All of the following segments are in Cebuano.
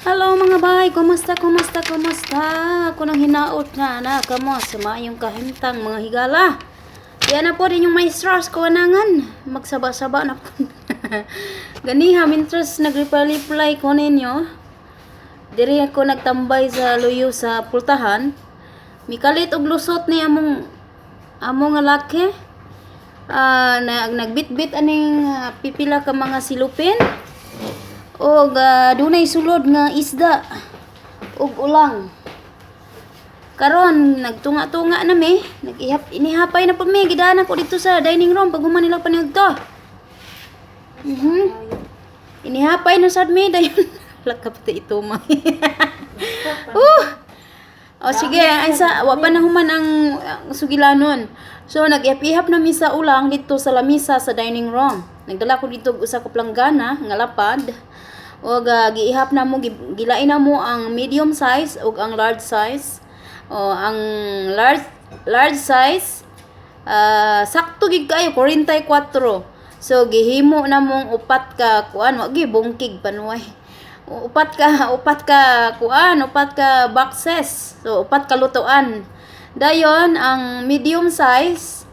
Hello, mga bay, kumusta, kumusta, kumusta? Ako nang hinaot nga na kamo sa maayong kahimtang, mga higala. Yan na po din yung maestros kawanangan. Magsaba-saba na po. Ganiha, mintras nag-reply-reply ko ninyo. Diri ako nagtambay sa luyo sa pultahan. Mikalit og lusot ni among among nga laki. Nagbitbit aning pipila ka mga silupin og dunay sulod nga isda ug ulang. Karon nagtunga-tunga na mi, nag-ihap inihapay na po mi, gidaanan ko dito sa dining room pag human nila paniudto. Inihapay na sad mi dayon. Lakap ta ito ma. O sige, ay sa wa pa na human ang sugilanon. So nag-ihap na mi sa ulang dito sa lamisa sa dining room. Nagdala ko dito og usa ka planggana nga lapad. Og giihap na mo, gilain na mo ang medium size ug ang large size. O ang large large size, sakto gid kayo 44. So gihimo na mong upat ka kuan, wa gi bungkig panuay. Upat ka kuan, upat ka boxes. So upat ka lutuan. Dayon ang medium size,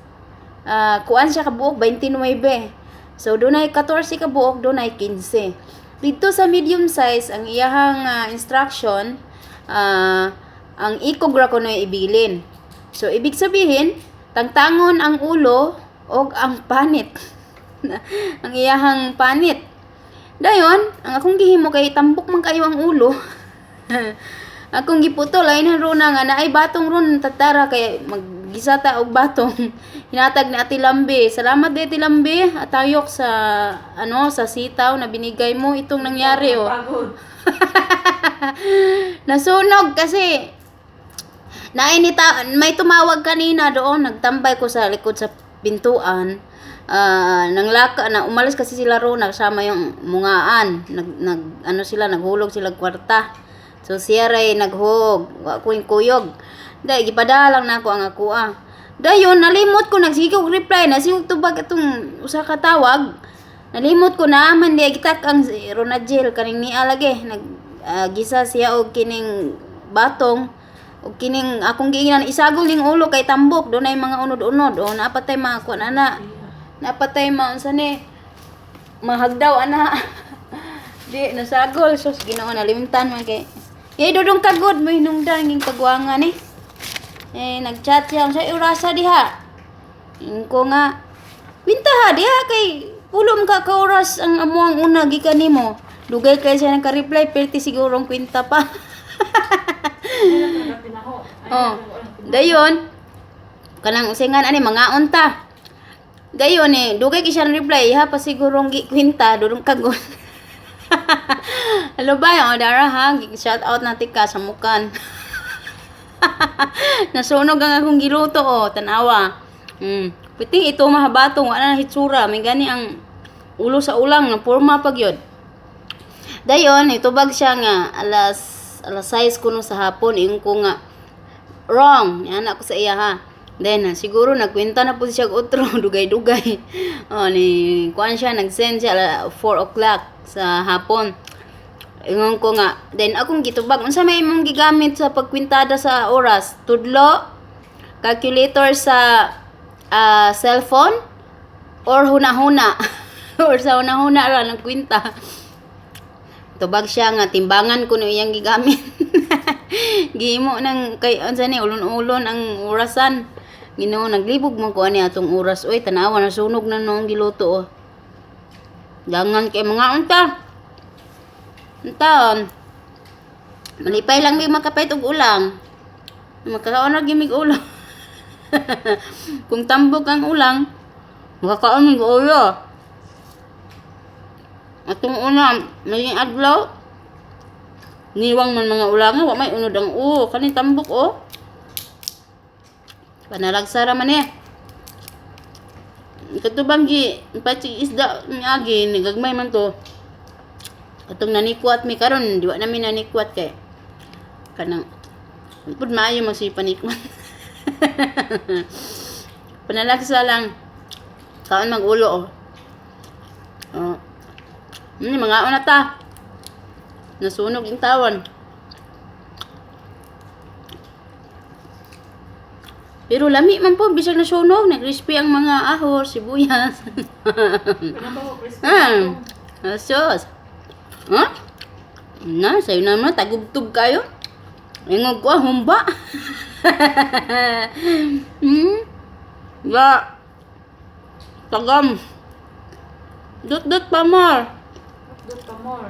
kuan siya kabuok 29. So dunay 14 ka buok, dunay 15. Dito sa medium size, ang iyahang instruction, ang ikog ra kuno ibilin. So ibig sabihin, tangtangon ang ulo og ang panit. Ang iyahang panit. Dayon, ang akong gihimo kay tambok man kayo ang ulo. Akong giputol ay na runa nga naay batong ron tatara kay maggisa ta og batong. Hinatag ni Ate Lambi. Salamat di, Ate Lambi, atayok sa ano sa sitaw na binigay mo. Itong nangyari, oh. Pagod. Nasunog kasi nainita, may tumawag kanina doon, nagtambay ko sa likod sa pintuan. Nanglaka na umalis kasi sila roon kasama yung mungaan. Nag ano sila, naghulog sila kwarta. So siya ray naghug, wa ko yung kuyog. Dahil gipadalang na ako ang akoa. Dayon nalimot ko, nagsige og reply, nasigog tubag itong usa ka tawag. Nalimot ko na man di gitak ang Ronagel kaning niya lagi nag gisa siya og kining batong og kining akong giingnan isagol ning ulo kay tambok, dunay mga unod-unod o napatay mga kuan ana, napatay maunsa ni mahagdaw ana, di nasagol. Sus, Ginoo, nalimtan man kay eh dudong kagod mo hinungdan ning pagwangan ni eh. Nagchat siya sa orasa diha. Ingko nga kwinta ha diha kay pulom ka ka oras ang amuang una gikan nimo. Dugay kay siya nagka-reply, perti sigurong kwinta pa. Oh. Dayon kanang usingan ani mga unta. Dayon eh dugay kay siya reply ha pa sigurong gi kwinta dudong kagon. Hello ba, oh, Dara ha, shout out natin ka sa mukan. Nasunog ang akong giluto, oh, tanawa. Piti ito mahabatong wala na hitsura, may gani ang ulo sa ulang nga porma pag yun. Dayon itubag siya nga alas alas 6 kuno sa hapon. Ingon ko nga wrong, yan ako sa iya ha. Then siguro nagkwenta na po siya og otro dugay-dugay. Oh, ni kuan siya, nag-send siya 4 o'clock sa hapon. Ingon ko nga, then akong gitubag, unsa may imong gigamit sa pagkwintada sa oras? Tudlo, calculator sa cellphone, or huna-huna? Or sa huna-huna ra nagkwinta? Tubag siya nga timbangan ko no iyang gigamit. Gihimo nang kay unsa ni ulon-ulon ang orasan. Ginoo, naglibog man ko ani atong oras oy, tanawa, nasunog na noong giluto, oh. Dangan kay mga unta. Unta. Malipay lang mi makapait og ulang. Makakaon ra gyud mig ulang. Kung tambok ang ulang, makakaon mig ulo. Atong una, may adlaw, niwang man mga ulangan, wa may unod ang ulo. Kani tambok, oh. Panalagsa ra man eh. Katubang gi pati isda ni agi ni gagmay man to. Atong nanikwat mi karon, di wa nami nanikwat kay kanang pud maayo man siya panikwat. Panalagsa lang. Kaon mag ulo, oh. Oh. Mga una ta. Nasunog yung tawan. Pero lami man po, bisag nasunog, nag-crispy ang mga ahor, sibuyas. Ano ba ko crispy? Ah, sus. Ha? Na, sayo naman, tagubtub kayo. Ingog ko, ah, humba. Ya. Tagam. Dut-dut pa more. Dot pa more.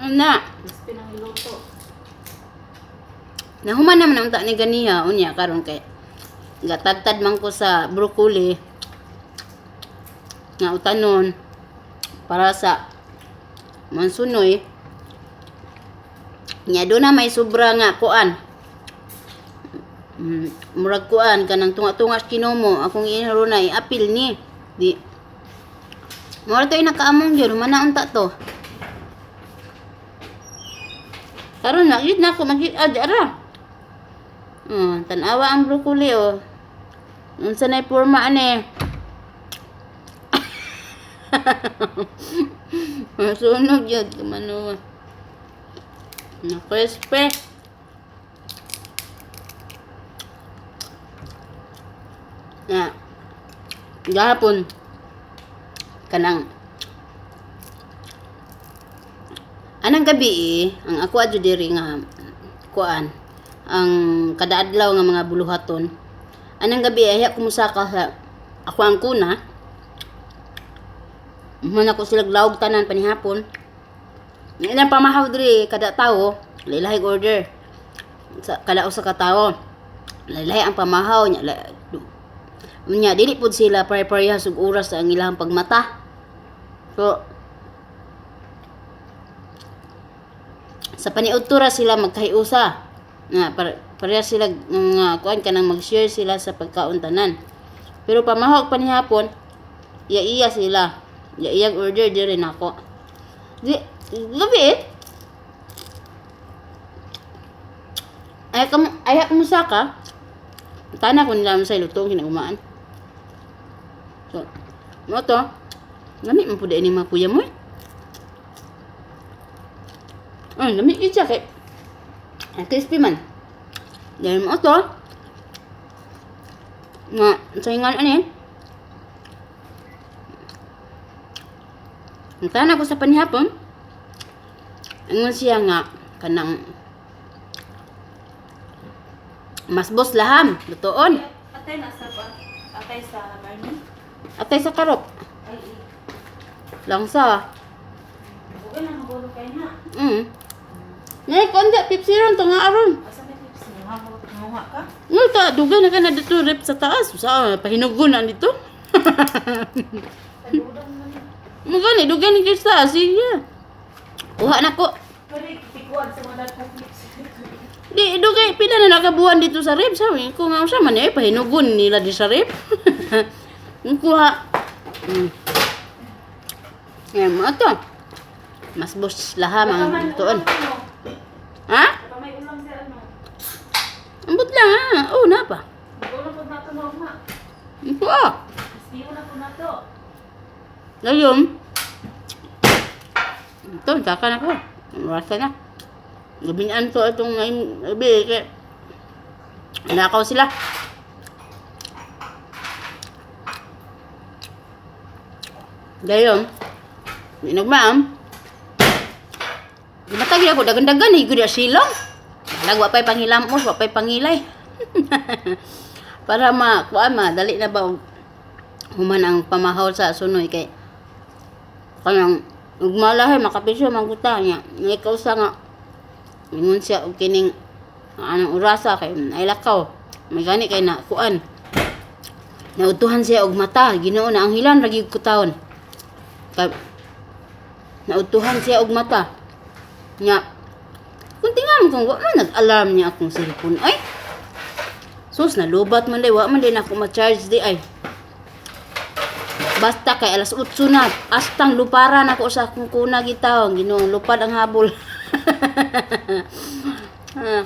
Na. Crispy ng iluto. Nahuman naman ang ta ni ganiha unya karon kay gatadtad man ko sa broccoli nga utanon para sa mansunoy. Nya do na may sobra nga kuan. Murag kuan kanang tunga-tunga sa kinomo akong inro na iapil ni. Di Mura to nakaamong gyud humana unta to. Karon na gyud na ako mag-add ara. Oh, tan-awa ang broccoli oh. Unsa nay porma ani? Masunog yun, kumano. Na crispy. Na. Gahapon kanang anang gabi eh, ang ako adyo diri nga kuan ang kada adlaw nga mga buluhaton anang gabi ay kumusaka sa ako ang kuna man ako sila laog tanan panihapon. Ilang pamahaw diri kada tawo lahi order sa kada usa ka tawo, lahi ang pamahaw nya. Nya dili pud sila pare-parehas og oras sa ang ilang pagmata, so sa paniudto ra sila magkahiusa nga pareha sila nga kuan kanang mag-share sila sa pagkaon tanan, pero pamahog panihapon iya-iya sila, iya-iyang order diri nako di gabi eh. Ay kam ay kumusaka tana ko nila sa lutong hinagumaan, so mo to lami man pud ini mga kuya mo eh. Ay, lami gyud siya kay ang crispy man. Dahil mo to nga sa ingan ani. Ang tana ko sa panihapon, ingon siya nga kanang mas boss laham, lutoon. Atay na sa ba? Atay sa garni? Atay sa karop. Ay, eh. Langsa. Bukan na magulo kayo na. Ngay konda pipsi ron to nga aron. Asa may tips niyo? Hanguha ka? Ngay ta dugay na ka na dito rep sa taas. Sa pahinugon na dito. Tagudang man. Mo gani dugay ni sa taas sige. Kuha na ko. Pero pikuan sa mga dagkong tips. Di dugay pila na nakabuhan dito sa rep sabi ko nga unsa man eh pahinugon nila di sa rep. Ang kuha. Ngayon mo to. Mas boss laham ang tuon. Ha? Baka may ulam sir ano. Ambot lang ah. Oh, na pa. Mag-ulam po nato na ugma. Ito ah. Crispy na po nato. Ngayon, ito, saka na ko. Rasa na. Gabinaan ko itong ngayon, gabi, kaya nakaw sila. Gayon, inugmaam. Gimatag ako, dagan-dagan, higo na silong. Balag, wapay panghilamos, wapay pangilay. Para ma, kuan ma, dali na ba human ang pamahaw sa sunoy kay kanang ugmalahay makapisyo mangguta niya ikaw sa nga ingon siya og kining anong orasa kay ay lakaw may gani kay na kuan nautuhan siya og mata. Ginoo na ang hilan ra gyud ko taon kay nautuhan siya og mata nya. Kung tingnan kung wa man nag-alarm niya akong cellphone ay sus nalubat man day wa man din ako ma-charge di ay. Basta kay alas 8 na, astang luparan ako sa akong kuna gitaw, Ginoong lupad ang habol. Ah.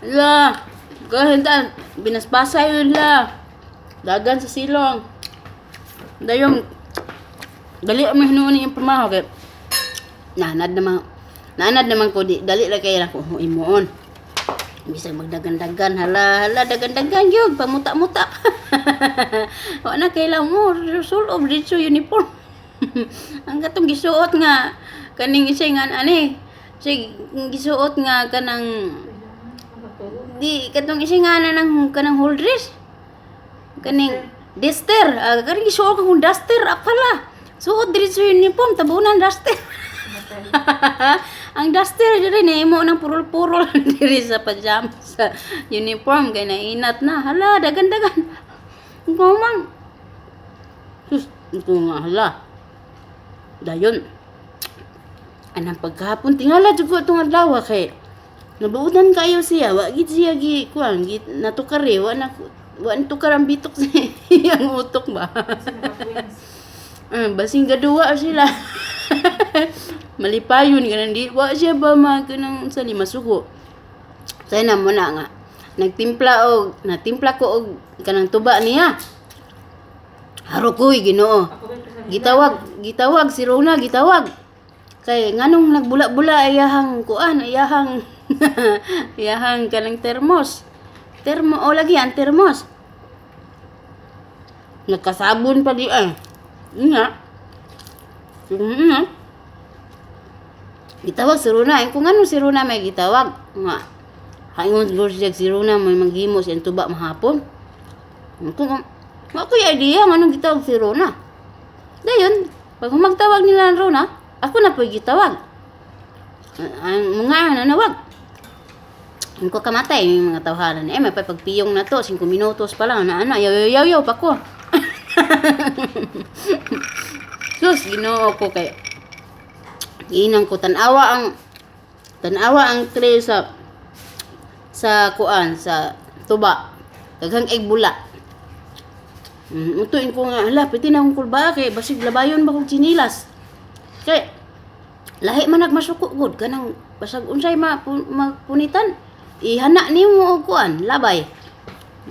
La, gahintan, binaspasa yun la. Dagan sa silong. Dayong, dali ang hinuon yung pamaho kay nahanad na mga Naanad naman ko di dali ra kay ako imuon. Bisag magdagan-dagan, hala hala dagan-dagan gyud pamuta-muta. Wa na kay lang mo sulob dito uniform. Ang katong gisuot nga kaning isa nga ani. Sig gisuot nga kanang di katong isa nga na ng kanang whole dress. Kaning duster, ah, kaning gisuot kong duster akala. Suot diretso uniform tabunan duster. Ang duster diri na imo nang purol-purol diri sa pajama sa uniform kay nainat na. Hala, dagan-dagan. Ngomang. Sus, ito nga hala. Dayon. Anang pagkahapon tingala jud ko itong adlaw kay nabuotan kayo siya, wa gid siya gi kuan gi natukar eh, wa na wa na tukar ang bitok sa iyang utok ba. Kasi naka-twins. Ah, basing gaduwa sila. Malipayon ganun di wa siya ba ma kanang sa lima suko. Sana mo na nga nagtimpla og natimpla ko og kanang tuba niya. Haro koy Ginoo. Ako ba yung pinag- Gitawag, gitawag si Rona, gitawag. Kay nganong nagbula-bula iyahang kuan, iyahang iyahang kanang termos. Termo o lagi ang termos. Nagkasabon pa di ay. Nga. Nga. Gitawag si Rona. Kung ano si Rona may gitawag. Nga. Haingon siguro siya si Rona may maghimo siya tuba mahapon. Kung wa ko'y idea nganong gitawag si Rona. Dayon, pag magtawag nila ng Rona, ako na po'y gitawag. Ang mga nanawag. Ang ko kamatay, yung mga tawhanan. Eh, may pagpiyong na to, 5 minutos pa lang, ana, ana, yaw, yaw, yaw, yaw pa ko. Sus, Ginoo ko kay Ginang ko tanawa ang tray sa kuan sa tuba. Daghang bula. Utuin ko nga, hala, pwede na akong kulba kay basig labayon ba kong tsinilas. Kay lahi man nagmasuko gud kanang basag unsay ma, magpunitan. Ihana nimo og kuan, labay.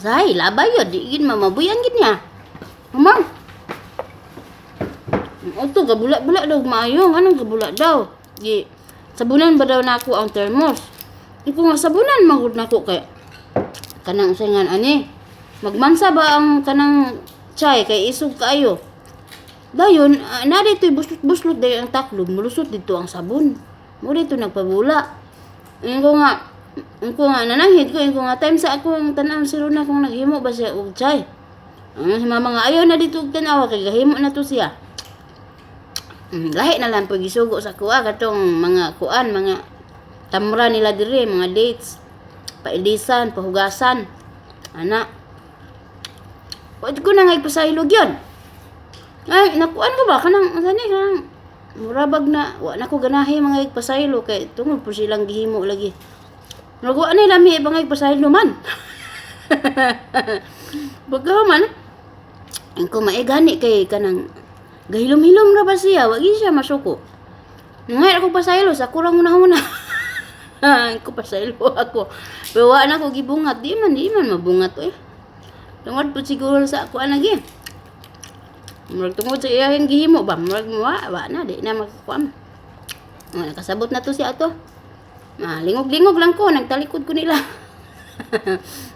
Say, labay yun, di gid mamabuyan gid niya. Humang. Uto gabula-bula daw maayo, anong gabula daw? Gi sabunan ba daw nako ang thermos? Iko nga sabunan man gud nako kay kanang unsay nga ani. Magmansa ba ang kanang chay kay isog kaayo. Dayon, na dito'y buslot-buslot dayon ang taklob, mulusot dito ang sabon. Mo dito nagpabula. Ingo nga nananghid ko, ingo nga time sa ako ang tan-aw si Rona kung naghimo ba siya og chay. Ang si mama nga ayaw na dito og tan-awa kay gahimo na to siya. Lahi na lang pag gisugo sa kuha katong mga kuan, mga tamra nila diri, mga dates, pailisan, pahugasan. Ana. Pwede ko na nga ipasahilog yun. Ay, nakuan ko ba? Kanang, sani, kanang, murabag na, wa na ko ganahi mga igpasaylo kay tungod po silang gihimo lagi. Naguan na lami mga igpasaylo man. Pagka man, ang ko maigani kay kanang gahilom-hilom ra ba siya, wa gyud siya masuko. Ngay ako pasaylo sa kurang una-una. Ko pasaylo ako. Pero wa na ko gibungat, di man mabungat eh. Tungod po siguro sa ako lagi. Murag tungod sa iyang gihimo ba, murag wa, wa na di na makakuan. Nga nakasabot na to siya ato. Ah, lingog-lingog lang ko, nagtalikod ko nila.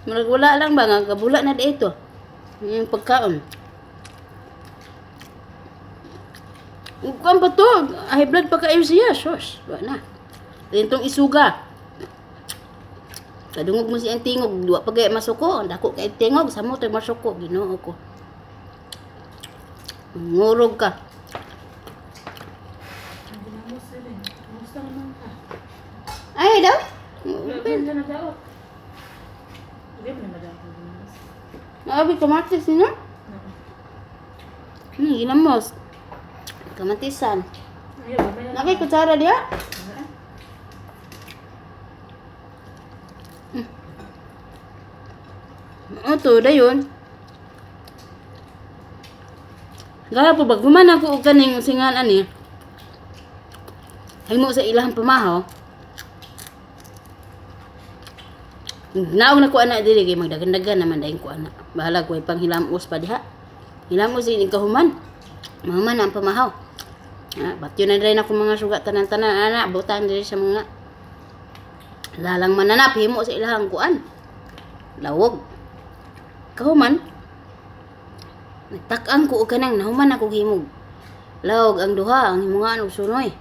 Murag wala lang ba nga kabula na dito. Yung pagkaon. Kuan pa to, high blood pa kayo siya, sus, wa na. Dintong isuga. Kadungog mo siyang tingog, duwa pa kay masuko, ang dako kay tingog, samo tay masuko, Ginoo ko. Ngurog ka. Ang ginamos sila eh. Kumusta naman ka? Ay daw. Wala ka na daot. Hindi mo na madaot ang ginamos. Abi kamatis ni no? Oo. Ginamos. Kamatisan. Ayaw, babay na. Nakay kutsara diha. Wala. Oto, dayon. Gaya po, pag human ako og kaning singan ani, himo sa ilahang pamahaw, naog na ko ana diri kay magdagan-dagan naman dayon ko ana. Bahala ko ay panghilamos pa diha. Hilamos ini kahuman. Mahuman ang pamahaw. Ah, batyo na rin ako mga suga tanan-tanan ana butang diri sa mga lalang mananap himo sa ilahang kuan. Lawog. Kahuman nagtak-an ko og kanang nahuman ako himog. Lawog ang duha ang himungaan og sunoy.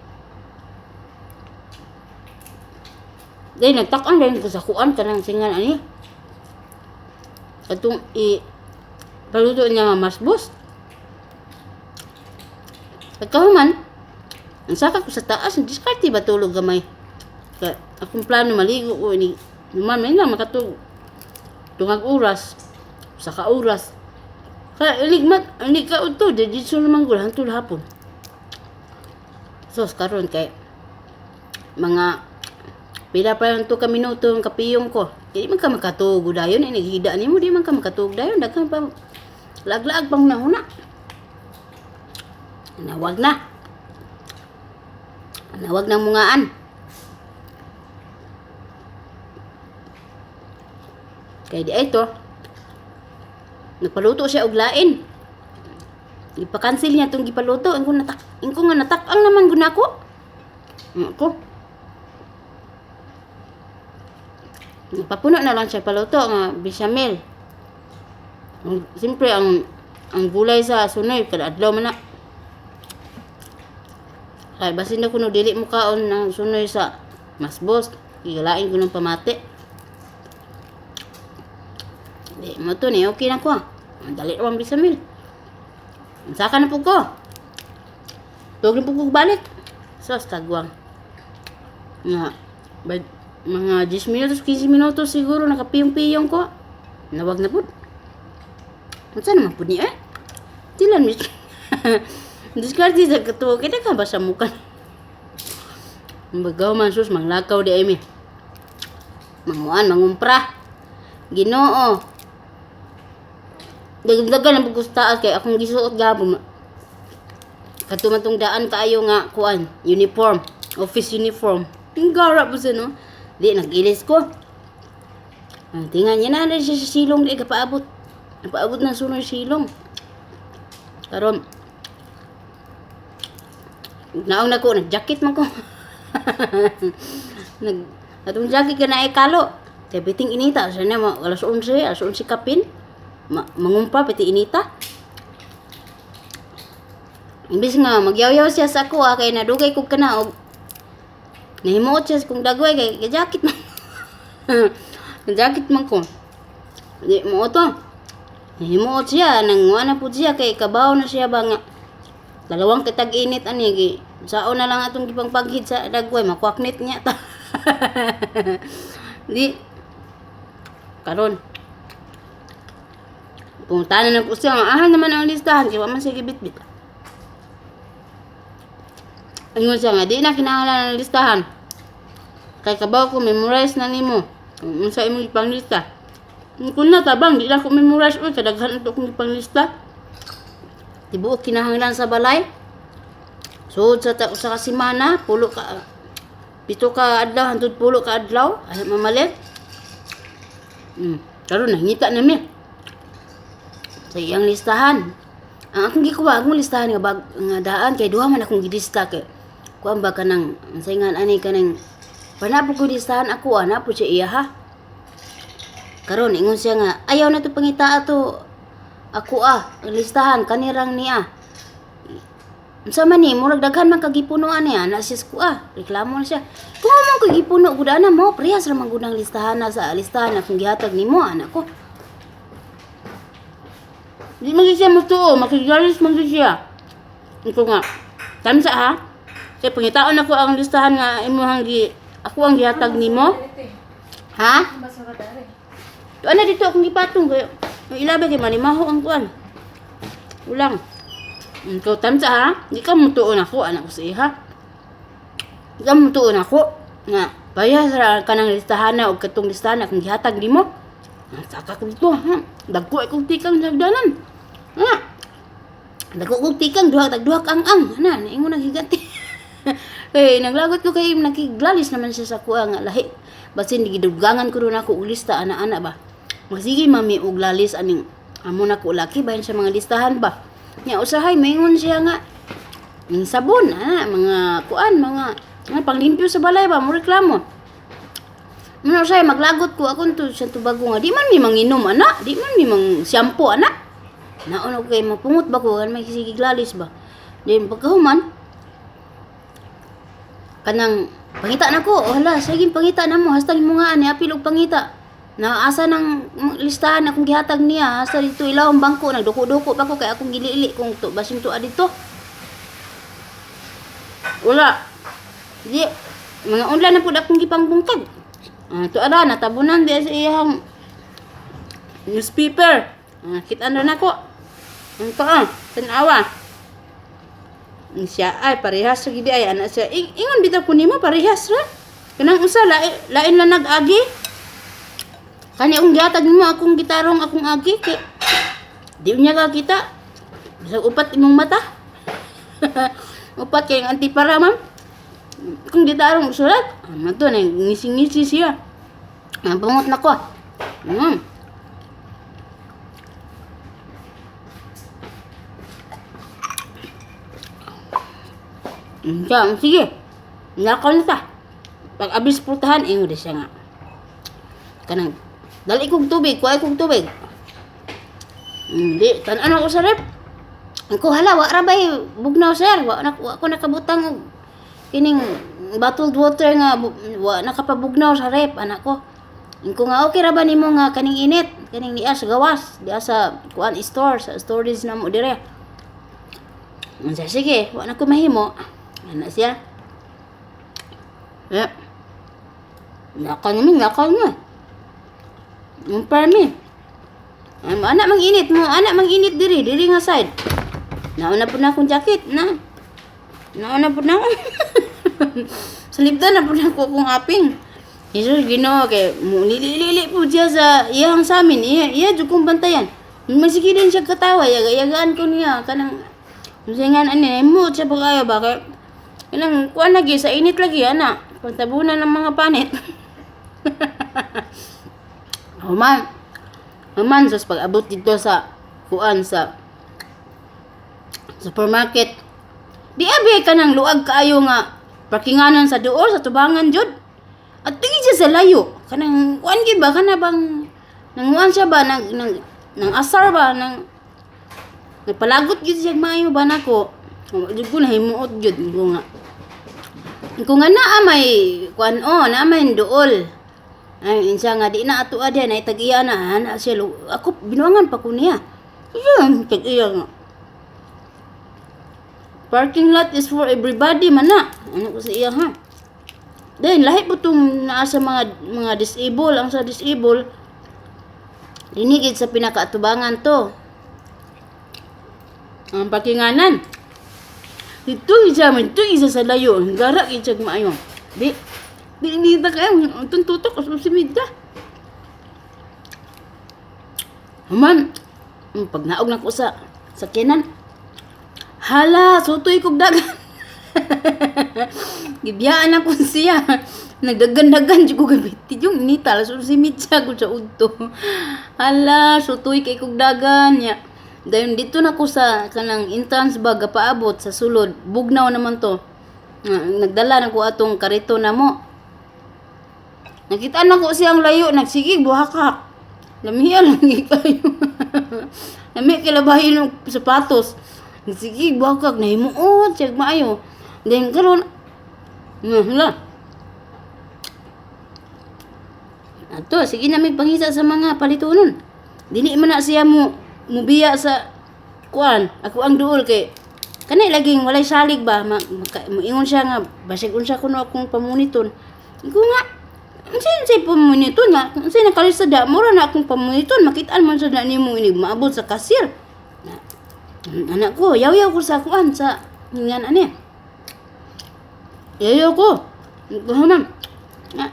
Dahil nagtak-an din ko sa kuan kanang singan ani. Katong i paluto niya nga masbos. Pagkahuman, ang saka ko sa taas, ang diskarte ba tulog gamay. Kaya akong plano maligo ko ini. Naman may lang makatug tungag oras, sa ka oras. Kaya iligmat, hindi ka uto, di dito naman ko hantol hapon. So, karon kay mga pila pa yung 2 ka minuto ang kapiyong ko. Di man ka makatuog dayon, eh, naghida nimo, di man ka makatuog dayon, daghan pa laag-laag pang nahuna. Nawag na. Nawag ng mungaan. Kay di ay to, nagpaluto siya og lain. Gipa-cancel niya tong gipaluto. Ingko natak, ingko nga natak-ang naman gud nako. Ako. Papuno na lang siya paluto nga bechamel. Ang, siyempre ang gulay sa sunoy kada adlaw man na. Kay basin na kuno dili mo kaon ng sunoy sa masbos, gigalain ko ng pamati. Di mo to ni okay na ko. Ang dali ra ang bechamel. Ang saka na po ko. Tuwag na po ko balik. Sos kagwang. Nga mga 10 minutos, 15 minutos siguro nakapiyong-piyong ko. Nawag na pud. Unsa naman pud ni eh? Tilan mi. Diskarte sa katuwa kita ka ba sa muka. Bagaw man sus manglakaw di ay mi. Manguan, mangumpra. Ginoo. Dagdagan ang pagkustaas kay akong gisuot gapon. Katumatong daan kaayo nga kuan, uniform, office uniform. Tinggara po siya no. Di nag-ilis ko. Ang tingan niya na siya sa silong di kapaabot. Napaabot ng sunod silong. Karon naong na ko, nag-jacket man ko. Nag atong jacket ka na ay kalo. Kay biting inita sa na alas 11, alas 11 kapin. Mangumpa piti inita. Imbis nga magyaw-yaw siya sa ako ah, kay nadugay kog kana og nahimuot siya kung dagway kay jacket man. Jacket man ko. Di mo to. Nahimuot siya nang na pud siya kay kabaw na siya ba nga dalawang kitag init ani gi sao na lang atong gipangpaghid sa dagway makwaknit niya ta. Di karon pumunta na ko siya, aha naman ang listahan kay wa man siya gibitbit. Ingon siya nga di na kinahanglan ang listahan. Kay kabaw ko memorize na nimo. Unsa imong ipanglista? Kun na tabang di na ko memorize oy kadaghan ato akong ipanglista. Tibuok kinahanglan sa balay. Sud sa ta usa ka semana, pulo ka 7 ka adlaw hangtod 10 ka adlaw ay mamalit. Karon nangita na mi sa iyang listahan. Ang akong gikuha, akong listahan nga bag nga daan kay duha man akong gilista kay kuan ba kanang unsay nga ani kanang panapo ko listahan ako ana po siya iya ha. Karon ingon siya nga ayaw na to pangita ato ako ah ang listahan kanirang niya. Unsa man ni murag daghan man kagipunoan niya ana siya ko ah reklamo na siya. Kung man ko gipuno gud ana mo parehas ra man gud ang listahan na sa listahan akong gihatag nimo ana ko. Di man siya mutuo, makigalis man siya. Ito nga, tamsa ha. Kay pangitaon ako ang listahan nga imuhang gi ako ang gihatag nimo. Ha? Tuan na dito akong gipatong kay ang ilabi kay manimaho ang kuan. Ulang. Ikaw tamsa ha. Di ka mutuon ako anak ko sa iha. Di ka mutuon ako nga parehas ra kanang listahan na og katong listahan akong gihatag nimo. Saka ko dito ha. Dagko ay kong tikang lagdanan. Ha. Dagko kong tikang duha tag duha ka ang-ang. Ana, naingon nang higanti. Kay naglagot ko kay nakiglalis naman siya sa kuha nga lahi. Basin gidugangan ko ron ako og lista ana-ana ba. Masige mami og lalis aning amo na ko laki bahin sa mga listahan ba. Nya usahay maingon siya nga Ning sabon, ana, mga kuan, mga mga panglimpyo sa balay ba, mo reklamo. Muna siya maglagot ko akong to sa tubago nga di man mi manginom ana, di man mi mang shampoo ana. Naon ko kay mapungot ba ko kan may sigiglalis ba. Then pagkahuman kanang pangita na ko, oh hala, sige pangita na mo, hastag mo nga ani apil og pangita. Na asa nang listahan akong gihatag niya, hasta dito ilawom bangko, nagduko-duko pa ko kay akong giliili kung to basin to dito. Wala. Di mga unla na pud akong gipangbungkag. Ah, to ara natabunan di sa iyang newspaper. Ah, kita na nako. Ang ah, tan-awa. Ang siya ay parehas sa gidi ay ana siya. Ingon bitaw ko nimo parehas ra. Kanang usa lain, lain lang nag-agi. Kani akong gihatag nimo akong gitarong akong agi kay di niya ka kita. Bisag upat imong mata. Upat kay ang antipara, ma'am. Kung gitarong sulat, ano to nang ngisi-ngisi siya. Ang pungot na ko. Siya, sige. Nakaw na ta. Pag abis putahan, ingo di siya nga. Kanang, dali kong tubig, kuhay kong tubig. Di, tan-an ako sa rep. Ko hala, wa ra bay bugnaw sir, wa na wa ko nakabutang og kining bottled water nga wa nakapabugnaw sa rep anak ko. Ko nga okay ra ba nimo nga kaning init, kaning niya sa gawas, diya sa kuan store, sa storage na mo dire. Unsa sige, wa na ko mahimo. Ana siya. Yep. Nakaw naman, nakaw na. Yung permi. Anak mang init mo, anak mang init diri, diri nga side. Nauna po na akong jacket, na. Nauna po na ako. Sa libdan na po na ako akong aping. Jesus Ginoo kay mo nilili po siya sa iyang sa amin, iya iya jud kong bantayan. Masige din siya katawa, yaga-yagaan ko niya kanang unsa nga ani mo siya pag-ayo ba kay kanang kuan lagi sa init lagi ana, pantabunan ng mga panit. Human. Human sus pag-abot dito sa kuan sa supermarket. Di abi ka nang luag kaayo nga parkinganan sa duol sa tubangan jud. At tingin siya sa layo. Kanang kuan gid ba kana bang nanguan siya ba nang nang nang asar ba nang nagpalagot gid siya maayo ba nako. Jud ko nahimuot jud ko nga. Ko nga naa may kuan o naa may duol. Ay insa nga di na ato adya na tag-iya na ana siya ako binuangan pa ko niya. Iya, tag-iya nga. Parking lot is for everybody man na. Ano ko sa iya ha? Then lahi po tong naa sa mga mga disable, ang sa disable dinigid sa pinakaatubangan to. Ang parkinganan. Dito isa man, dito isa sa layo, gara gid siya maayo. Di di ni ta kayo, itong tutok as ka. Human, pag naog na ko sa sakyanan, hala, sutoy kog dagan. Gibiyaan ako siya. Nagdagan-dagan jud ko gabiti yung inita alas 11:30 ko sa udto. Hala, sutoy kay kog dagan ya. Dayon dito na ko sa kanang entrance ba gapaabot sa sulod. Bugnaw naman to. Nagdala na ko atong karito na mo. Nakita na ko siyang layo, nagsigig buhakak. Lamiya lang kayo. Lami kay labahin og sapatos. Nagsigig buhakak nahimuot siya maayo. Then karon hala. Ato, sige na may pangita sa mga palitunon. Dili man na siya mo mubiya sa kuan, ako ang duol kay kanay laging walay salig ba, moingon siya nga basig unsa kuno akong pamuniton. Ko nga unsa unsay pamuniton nga, unsay nakalista da, mura na akong pamuniton, makitaan man sa na nimo ini maabot sa kasir. Na, anak ko, yaw-yaw ko sa kuan sa hingan ani. Yaw-yaw ko. Ko man. Nga,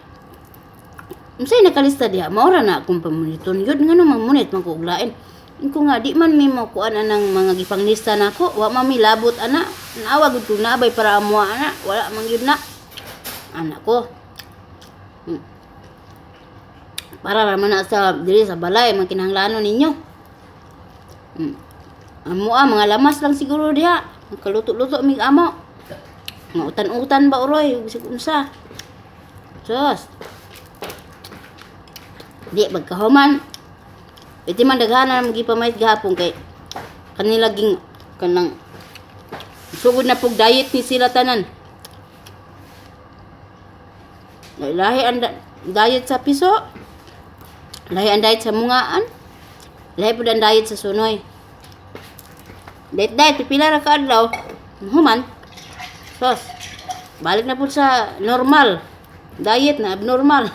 unsay nakalista diha, maura na akong pamuniton gyud ngano mamunit man ko og lain. Ko nga di man mi mokuan anang mga gipanglista nako, wa man mi labot ana. Naawa gud ko naabay para amoa ana, wala man gyud na. Anak ko. Para ra man na sa diri sa balay man kinahanglanon ninyo. Amoa mga lamas lang siguro diha. Nagkaluto-luto mig amo. Nga utan-utan ba uroy, bisag unsa. Sus. Di pagkahuman. Iti man daghanan ang gipamayit gahapon kay kanila ging kanang sugod na pug diet ni sila tanan. Lahi ang diet sa piso. Lahi ang diet sa mungaan. Lahi pud ang diet sa sunoy. Diet diet pipila ra ka adlaw. Human. Sos. Balik na pud sa normal. Diet na abnormal.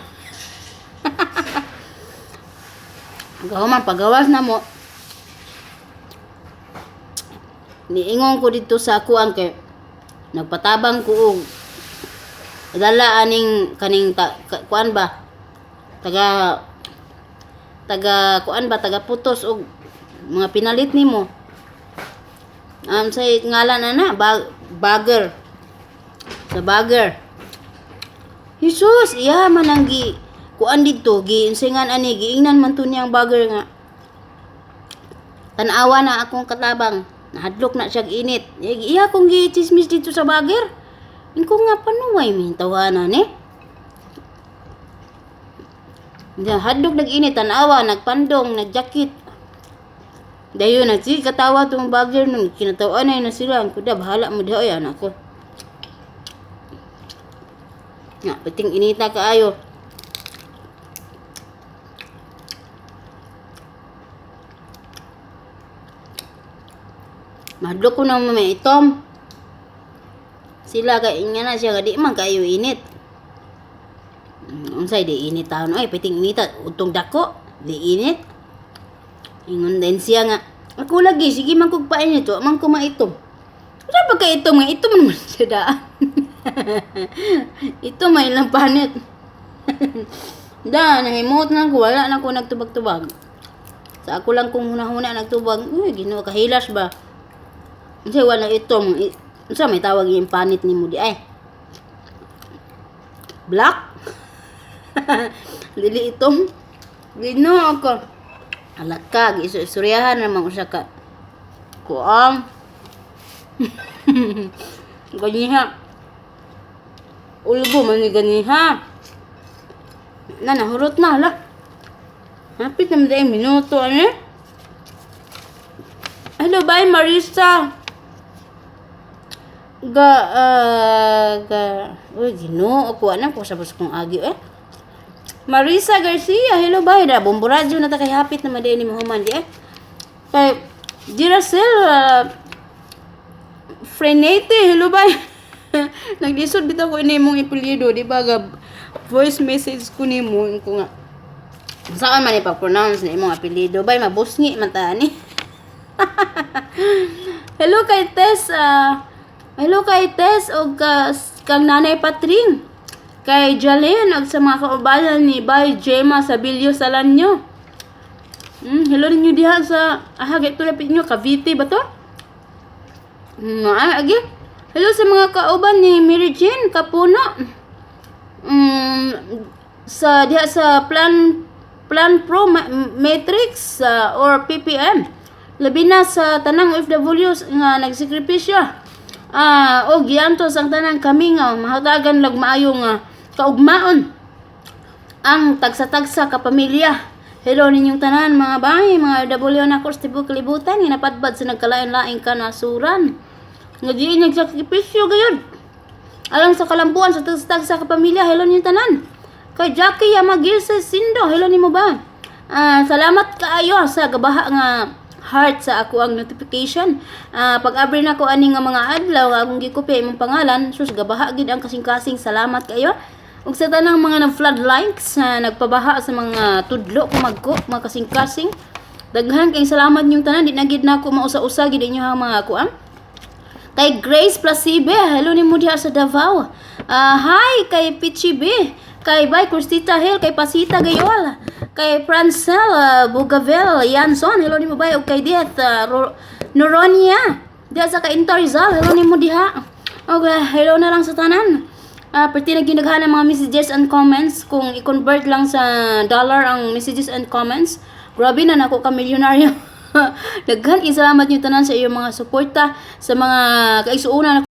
Gahuman pagawas na mo. Niingon ko dito sa kuan kay nagpatabang ko og dala aning kaning ta, kuan ba, taga taga kuan ba, taga putos og mga pinalit nimo, say ngalan ana bagger sa bagger. Jesus, iya man ang gi kuan didto, gi insingan ani, giingnan man to niyang bagger nga tan-awa na akong katabang, nahadlok na siyag init. Eh, iya kong gi chismis dito sa bagger. Inko nga panuway mi tawanan ni. Diyan, hadlok nag-init, tan-awa, nagpandong, nagjakit. Dayon na si katawa tong bagger nung kinatawan na sila. Ang kuda, bahala mo diha ay anak ko. Nga, pating inita kaayo. Mahadlok ko na may itom. Sila kay nga na siya di man kayo init. Unsay di init taon ay piting inita utong dako di init. Ingon din siya nga ako lagi sige man kog painit wa man ko maitom. Unsa ba kay itom nga itom naman siya daan. Ito may ilang panit. Da, nahimot na ko, wala na ko nagtubag-tubag. Sa ako lang kung hunahuna nagtubag, uy, Ginoo, kahilas ba? Unsa wala itom, unsa may tawag yung panit nimo di ay? Black? Dili itom. Ginoo ko. Alaka, giisu-isuryahan naman usa ka. Kuang. Ganiha. Ulbo man ni ganiha. Na, nahurot na, hala. Hapit naman dahil minuto, ano? Hello, bye, Marisa. Ga, ga, uy, Ginoo, ako, anong ko sa kong agi, eh. Marisa Garcia, hello, bye. Da, bomboradyo na ta kay hapit naman dahil ni Mahuman, di, eh. Kay, Diracel, Frenete, hello, bye. Naglisod bitaw ko ini imong apelyido, di ba, ga, voice message ko nimo, ko nga, saan man ipa-pronounce na imong apelyido, bay, mabusngi man ta ni. Hello kay Tess, hello kay Tess og kang Nanay Patring. Kay Jalen og sa mga kaubanan ni Bay Gemma Sabilio Salanyo. Hello ninyo diha sa aha gay tulapit niyo Cavite ba to? Agi. Hello sa mga kauban ni Mary Jane Kapuno. Sa diha sa Plan Plan Pro Matrix or PPM. Labi na sa tanang OFWs nga nagsakripisyo. Og giantos ang tanang kami nga mahatagan lag maayo nga kaugmaon ang tagsa-tagsa ka pamilya. Hello ninyong tanan mga bay, mga OFW na sa tibuok kalibutan nga napadpad sa nagkalain-laing kanasuran. Nga diin nagsakripisyo gayud. Alang sa kalambuan sa tagsa-tagsa ka pamilya, hello ninyong tanan. Kay Jackie Yamagirse Sindo, hello nimo ba? Salamat kaayo sa gabaha nga heart sa ako ang notification. Pag abri na ko ani nga mga adlaw nga akong gikopya imong pangalan, sus gabaha gid ang kasing-kasing. Salamat kaayo. Ug sa tanang mga nag-flood likes, nagpabaha sa mga tudlo ko magko, mga kasing-kasing. Daghan kay salamat ninyong tanan, di na gid nako mausa-usa gid inyo ang mga kuan. Kay Grace Placibe, hello nimo diha sa Davao. Hi kay Pichi B, kay Bay Cristita Hill, kay Pasita Gayol, kay Francel Bugavel Yanson, hello nimo bay, ug kay Diet Noronia, diha sa Cainta Rizal, hello nimo diha. Okay, hello na lang sa tanan. Perti na ginaghan ang mga messages and comments. Kung i-convert lang sa dollar ang messages and comments, grabe na nako ka milyonaryo. Daghan salamat niyo tanan sa iyong mga suporta, sa mga kaigsuonan.